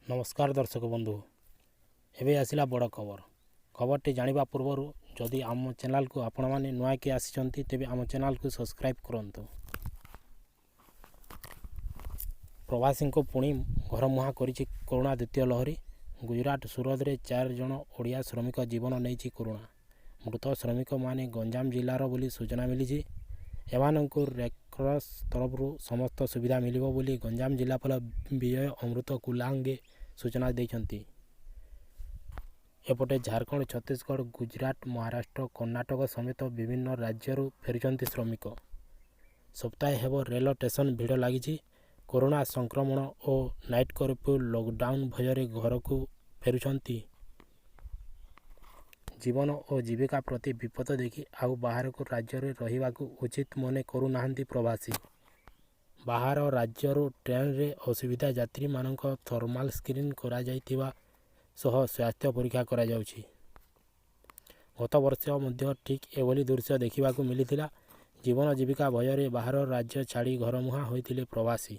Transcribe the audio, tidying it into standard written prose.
ନମସ୍କାର ଦର୍ଶକ ବନ୍ଧୁ, ଏବେ ଆସିଲା ବଡ଼ ଖବର। ଖବରଟି ଜାଣିବା ପୂର୍ବରୁ ଯଦି ଆମ ଚ୍ୟାନେଲକୁ ଆପଣମାନେ ନୂଆକି ଆସିଛନ୍ତି, ତେବେ ଆମ ଚ୍ୟାନେଲକୁ ସବସ୍କ୍ରାଇବ୍ କରନ୍ତୁ। ପ୍ରବାସୀଙ୍କୁ ପୁଣି ଘରମୁହାଁ କରିଛି କରୋନା ଦ୍ୱିତୀୟ ଲହରୀ। ଗୁଜରାଟ ସୁରତରେ 4 ଜଣ ଓଡ଼ିଆ ଶ୍ରମିକ ଜୀବନ ନେଇଛି କରୋନା। ମୃତ ଶ୍ରମିକମାନେ ଗଞ୍ଜାମ ଜିଲ୍ଲାର ବୋଲି ସୂଚନା ମିଳିଛି। ଏମାନଙ୍କୁ ରେଡକ୍ରସ ତରଫରୁ ସମସ୍ତ ସୁବିଧା ମିଳିବ ବୋଲି ଗଞ୍ଜାମ ଜିଲ୍ଲାପାଳ ବିଜୟ ଅମୃତ କୁଲାଙ୍ଗେ ସୂଚନା ଦେଇଛନ୍ତି। ଏପଟେ ଝାରଖଣ୍ଡ, ଛତିଶଗଡ଼, ଗୁଜରାଟ, ମହାରାଷ୍ଟ୍ର, କର୍ଣ୍ଣାଟକ ସମେତ ବିଭିନ୍ନ ରାଜ୍ୟରୁ ଫେରୁଛନ୍ତି ଶ୍ରମିକ। ସପ୍ତାହେ ହେବ ରେଳ ଷ୍ଟେସନ ଭିଡ଼ ଲାଗିଛି। କରୋନା ସଂକ୍ରମଣ ଓ ନାଇଟ୍ କର୍ଫ୍ୟୁ, ଲକଡାଉନ ଭୟରେ ଘରକୁ ଫେରୁଛନ୍ତି। ଜୀବନ ଓ ଜୀବିକା ପ୍ରତି ବିପଦ ଦେଖି ଆଉ ବାହାର ରାଜ୍ୟରେ ରହିବାକୁ ଉଚିତ ମନେ କରୁନାହାନ୍ତି ପ୍ରବାସୀ। ବାହାର ରାଜ୍ୟରୁ ଟ୍ରେନରେ ଆସୁଥିବା ଯାତ୍ରୀମାନଙ୍କ ଥର୍ମାଲ ସ୍କ୍ରିନିଂ କରାଯାଉଥିବା ସହ ସ୍ୱାସ୍ଥ୍ୟ ପରୀକ୍ଷା କରାଯାଉଛି। ଗତବର୍ଷ ମଧ୍ୟ ଠିକ୍ ଏଭଳି ଦୃଶ୍ୟ ଦେଖିବାକୁ ମିଳିଥିଲା। ଜୀବନ ଜୀବିକା ଭୟରେ ବାହାର ରାଜ୍ୟ ଛାଡ଼ି ଘରମୁହାଁ ହୋଇଥିଲେ ପ୍ରବାସୀ।